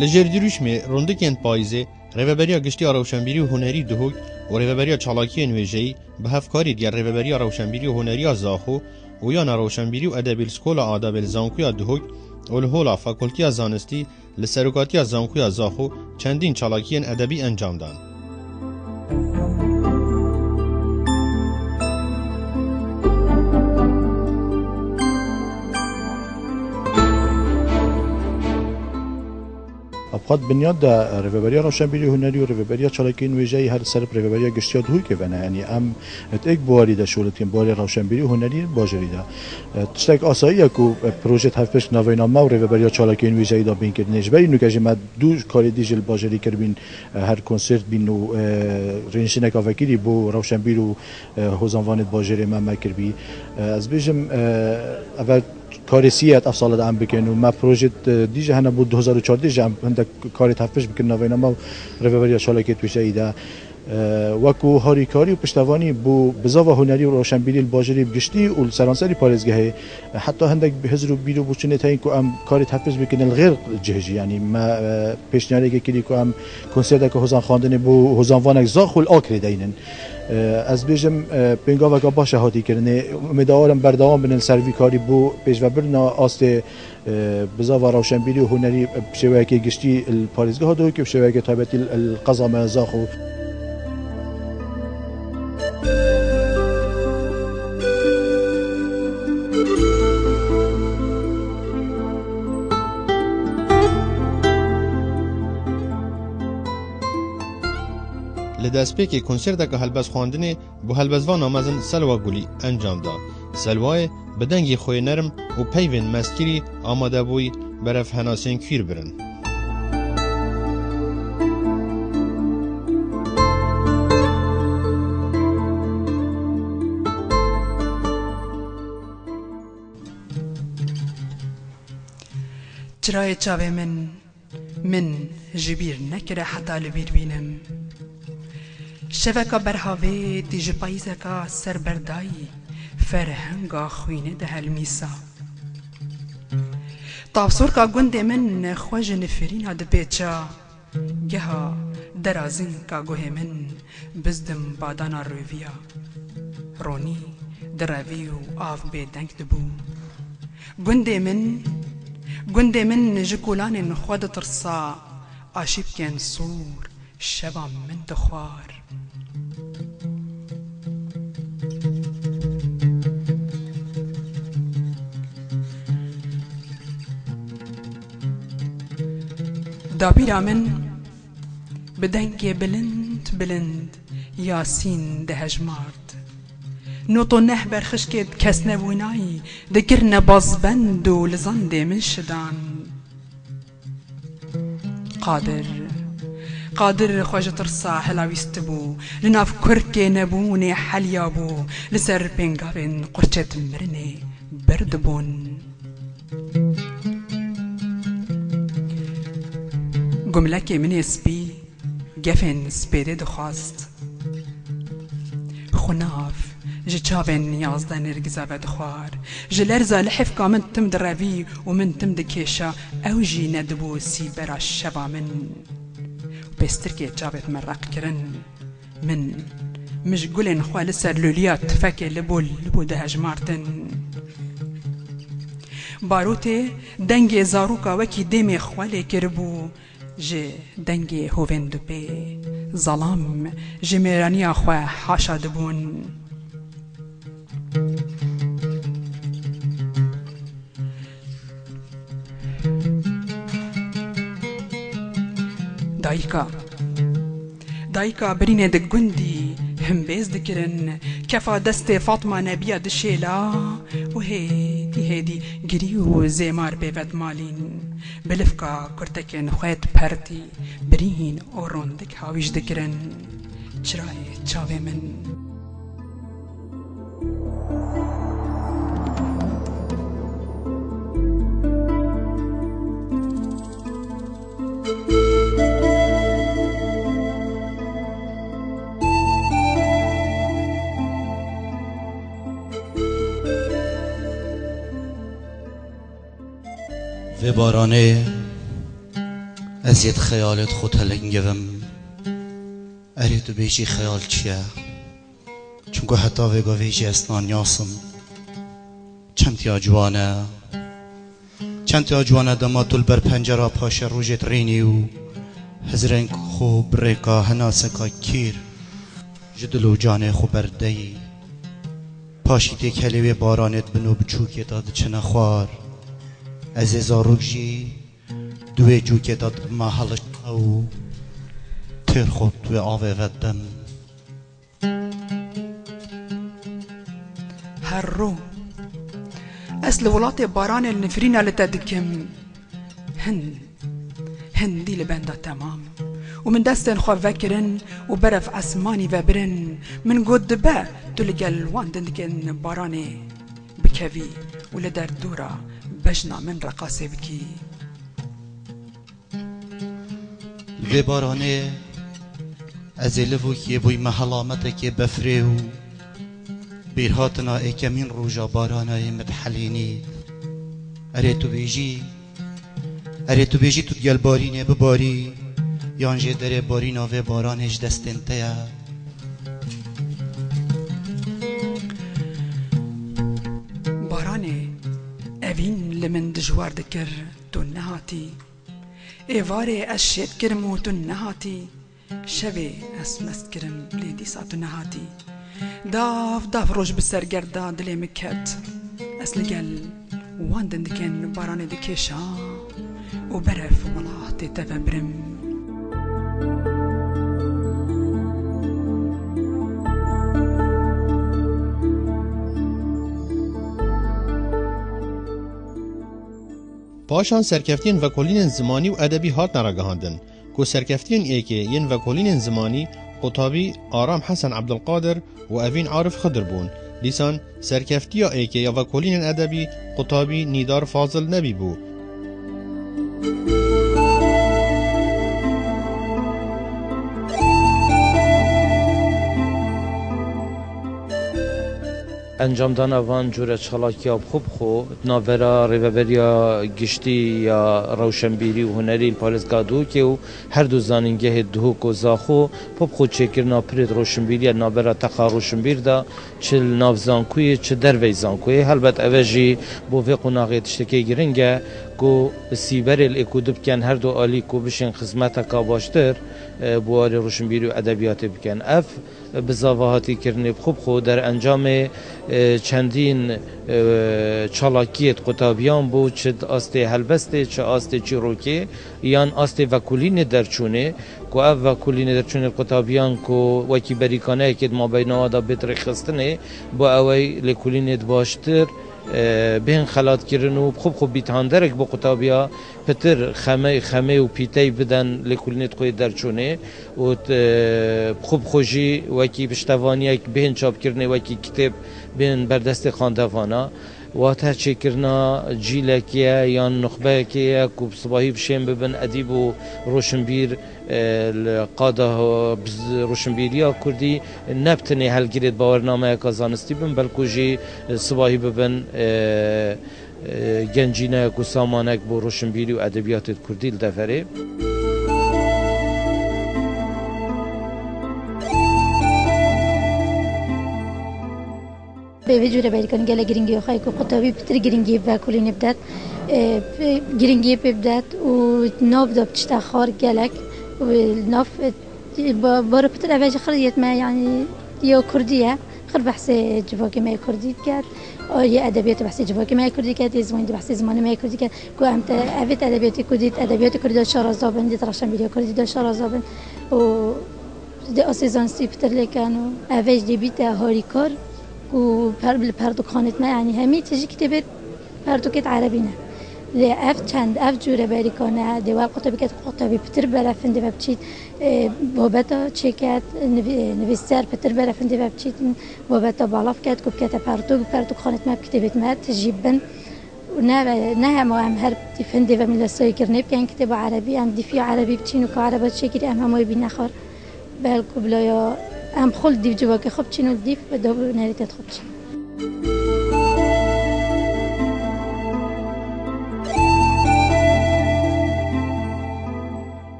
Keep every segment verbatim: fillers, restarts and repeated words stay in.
Li jêr dirûşmê rûndikên payîzê, Rêveberiya Giştî ya Rewşenbîrî û Hunerî Duhok û Rêveberiya Çalakiyên Wêjeyî bi hevkarî digel Rêveberiya Rewşenbîrî û Huneriya Zaxo û Yana Rewşenbîrî û Edebî li Skola Adabê li Zankoya Duhok û li Hola Fakultiya Zanistî li serokatiya Zankoya Zaxo çendîn çalakiyên edebî encam dan. Bi xwe di binyat de Rêveberiya Rewşenbîrî û Hunerî û Rêveberiya Çalakiyên Wêjeyî her li ser bi Rêveberiya Giştî ya Duhokê ve ne. Yanî em di êk buwarî de şûl dikin, buwarê rewşenbîrî û hunerî bajarî de. E, tiştek asayî ye ku, e, projeyê hevpişt navbeyna me û Rêveberiya Çalakiyên Wêjeyî de bên kirinê. Ji berî nûke jî me du karê dî jî li bajarî kiribîn, e, her konsert bîn û, e, rênişîneka vekirî bo rewşenbîr û, e, hozanvanê di bajarê me me kiribî. E, ez bêjim, e, ev karê siyê ev sala de em bikin û me projeyê, e, dî jî hene bo du hezar û çardeh jî em hindek karê hevpişt bikin navbeyna me û Rêveberiya Çalakiyên Wêjeyî de. E, wekû harîkarî û piştevanî bo bizava hunerî û rewşenbîrî li bajarî bi giştî û li seranserî parêzgehê, e, heta hindek hizir û bîr û boçûnê heyîn ku em karê hevpişt bikin li xêr cih jî, yanî me, e, pêşniyareke kirî ku em konserteke hozanxwendinê bo hozanvanek zax û li Akrê deynin. E, ez bêjim, e, pêngaveke baş e hatî kirinê. Umêdewar im berdewam bin li ser vî karî bo pêşvebirina astê, e, bizava rewşenbîrî û hunerî bi şêweyekê giştî li parêzgeha Duhokê, bi şêweyekê taybetî li, li qeza me Zaxo. Li destpêkê konserteke helbestxwendinê bo helbestvana mezin Selwa Gulî encam da. Selwayê bi dengê xwe yê nerm û peyvên mestkirî amade bûyî berevhenasên kûr birin. Çirayê çavê min, min ji bîr nekire heta li bîr bînim. Şeveka berhavêt ji payîzeka serberdayî ferhenga xwînê dihelmîsa. Tavsorka gundê min xwe ji nifirîna dipêça. Geha derazînka guhê min bizdim badana roviya. Ronî direvî û av bêdeng dibû. Gundê min, gundê min ji kolanên xwe ditirsa, aşîpkên sor şeva min dixwar. Dapîra min bi dengê bilind bilind Yasîn dihejmart. Nod û neh berxişkê di kesnebûnayî dikirine bazbend û li zandê min şidan. Qadir, Qadir xwe ji tirsa helawîstibû, li nav kurkê nebûnê heliyabû, li ser pêngavên qurçet mirinê birdibûn. Gumlekê min ê spî gefên spêdê dixwast. Xunav ji çavên yazdeh nêrgiza vedixwar. Ji lerza lihêfka min tim direvî û min tim dikêşa, ew jî nedibû sîbera şeva min. Pêstirkê çavêt me req kirin. Min, min ji gulên xwe li ser lûliya tifekê li bo li bo dihejmartin. Barûtê dengê zaroka wekî dêmê xwe lê kiribû, ji dengê hovên dupê zelam ji mêraniya xwe haşa dibûn. Dayika. Dayika birînê di gundî himbêz dikirin, kefa destê Fatma Nebiya dişêla û hêdî hêdî girî û zêmar bêvedmalîn, bi lifka kurtekên xwe dipertî, birîn û rondik hawîj dikirin. Çirayê çavê min. Vê baranê Ez ê di xeyalê de xwe telingivim. Erê tu bêjî xeyal çi ye? Çunku heta vê gavê jî ez naniyasim. Çend ya ciwan e. Çend ya ciwan e dema tu li ber pencera paşerojê dirînî û hizrên xwe bi rêka hinaseka kîr ji dil û canê xwe berdeyî. Paşî têkelê wê baranê dibin û bi çûkê de diçine xwar. Ez ê zarok jî di wê çûkê de dibime heliçe û têr xwe di wê avê ve didim. Herro. Ez li welatê baranê li nifrîna li te dikim. Hin. Hindî li benda temam. Û min destên xwe vekirin û berev esmanî vebirin. Min got dibe tu li gel wan dindikên baranê bikevî û li derdora bejna min reqasê bikî. Li vê baranê ez ê livokê bûyme helametekê befrê û bîrhatina êkemîn roja baranayê min dihelînî. Erê tu bêjî, erê tu bêjî tu digel barînê bibarî, yan jê derê barîna vê baranê ji destên te ye. Baranê evîn li min dijwar dikir, tu nehatî. Êvarê ez şêt kirim û tu nehatî. Şevê ez mest kirim, lê dîsa tu nehatî. Dav dav roj bi ser gerda dilê min ket. Ez li gel wan dindikên baranê dikêşam û berev welatê te vebirim. Paşan serkeftiyên vekolînên zimanî û edebî hatine ragihandin, ku serkeftiyên êkê yên vekolînên zimanî qutabî Aram Hesen Ebdulqadir û Evîn Arif Xidir bûn. Dîsan serkeftiya êkê ya vekolînên edebî qutabî Nîdar Fazil Nebî bû. Encamdana van cure çalakiya bi xwe bi xwe di navbera Rêveberiya Giştî ya Rewşenbîrî û Hunerî li Parêzgeha Duhokê û her du zanîngehê Duhok û Zaxo bi xwe bi xwe çêkirina pirê di roşnbîriya di navbera teqa roşnbîr de, çi li nav zankoyê, çi dervey zankoyê. Helbet ev e jî bo vê qonaxê tiştekê giring e ku sîberê li êkûdî bikin, her du alî ku bişên xizmeteka baştir, e, bi warê roşnbîrî û edebiyatê bikin. Ev bi zava hatî kirinê bi xwe bi xwe derencamê, e, çendîn, e, çalakiyê di qutabiyan bû, çi di astê helbestê, çi astê çîrokê, yan astê vekolînê derçûnê, ku ev vekolînê derçûnê di qutabiyan ku wekî berîkaneyekê di mabeyna wan de bêt rêxistinê, bo ewey lêkolînê di baştir, e, bihên xelatkirin û bi xwe bi xwe bît handerek bo qutabiya pitir xemey, xemê û pîtey biden lêkolînê di xwe yê derçûnê û, e, bi xwe bi xwe jî wekî piştevaniyek bihên çapkirinê, wekî kitêb bihên berdestê xandevana. Wate çêkirina cîlekê ye yan nuxbeyekê ye ku bi sibahî bi şên bibin edîb û roşinbîr, e, li qada ho-, biz-, roşinbîriya kurdî ne bi tenê helgirêt bawernameyeka zanistî bin, belkû jî, e, sibahî bibin, e, e, gencîneyek û samanek bo roşinbîrî û edebiyatê kurdî li deverê. Pê vê cûre berîkanî gelek giringî xwe ku qutabî pitir giringî vekolînê bidet, e, pê-, giringiyê pê bidet û nav de bi tişta xar gelek û nav, e, ba-, bara pitir eve jî xir yêt me, yanî ya kurdî ye. Xir behsê civakê me yê kurdî diket, a yê edebiyatê behsê civakê me yê kurdî diket, yê zimanî de behsê zimanê me yê kurdî diket. Ku em te-, evêt edebiyatê kurdî, edebiyatê kurdî de şaraza bin, dê di rewşenbîriya kurdî de şaraza bin û dê asê zanistî pitir lê ken û eve jî dê bîte harîkar ku per-, li pertokxanêt me, yanî hemî tijî kitêbêt pertokêt erebî ne. Lê ev çend, ev cûre berîkane, dê wer qutabî ket, qutabî pitir bere findê ve biçît, e, babeta çêket, nivî-, nivîser pitir bere findê ve biçît, babeta balav ket, ku bikete pertok, pertokxanêt me, kitêbêt me tijî bin. Û ne, ne hema em her dîf hindê ve mîlesayê kirinê bikin kitêba erebî, em dîfiya erebî biçîn û ka ereba çêkirî em hema wê bîne xar. Belku bila ya em xwe li dîf civakê xwe biçîn û li dîf bi dawî û nerîtê xwe biçîn.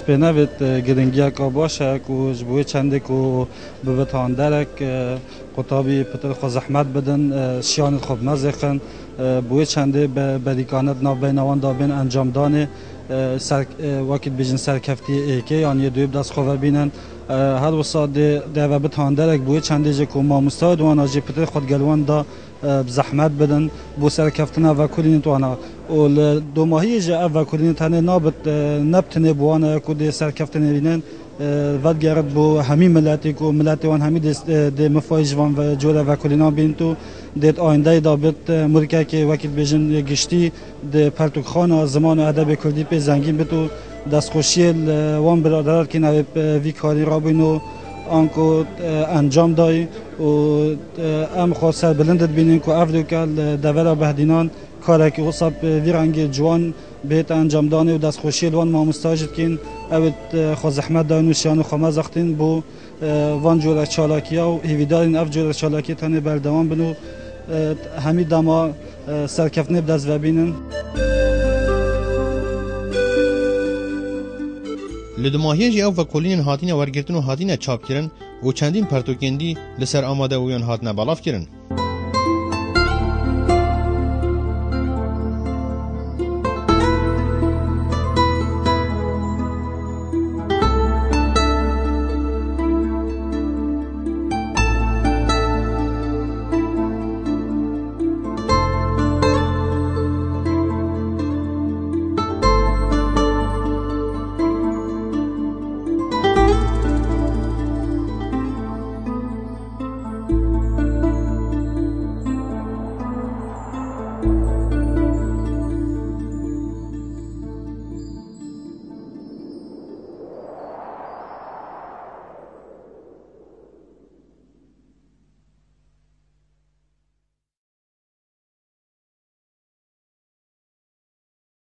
Pênevêt, e, giringiyeka baş e ku ji bo wê çendê ku bibit handerek, e, qutabî pitir xwe zehmet bidin, e, şiyanê xwe bimezêxin. E, bi wê çendê be-, berîkanet navbeyna wan da bên encamdanê, e, ser-, e, wekî dibêjin serkeftiyê êkê yan yê duyê bi dest xwe ve bînin. E, her wisa dê, dê ve bit handerek bi wê çendê jî ku mamosta di wana jî pitir xwe digel wan da, e, bi zehmet bidin bo serkeftina vekolînê di wana. Û li domahiyê jî ev vekolînê tenê nabit, e, ne bi tinê bi wana ye ku dê serkeftinê bînin, e, vedigerit bo hemî miletê ku miletê wan hemî dê, e, dê mifayî ji van ve, cure vekolînan bînit û dê di ayîndeyê de bit, e, murkekê wekî dibêjin giştî di pertûkxana ziman û edebê kurdî pê zengîn bit û destxweşiyê li wan biraderan dikîn ew ê bi vî karî rabîn û anku, e, encam dayî û, e, em xwe serbilind dibînin ku ev dûke li devera Behdînan karekî wisa bi vî rengê ciwan bête encamdanê û destxweşiyê li wan mamosta jî dikîn. Ew ê, e, xwe zehmet dayîn û şiyanê xwe mezextîn bo, e, van cure çalakiya û hêvîdarîn ev cure çalakiyê tenê berdewam bin û, e, hemî dema, e, serkeftinê bi dest ve bînin. Li dumahiyê jî ew vekolînên hatine wergirtin û hatine çapkirin û çendîn pertûkên dî li ser amadebûyan hatine belavkirin.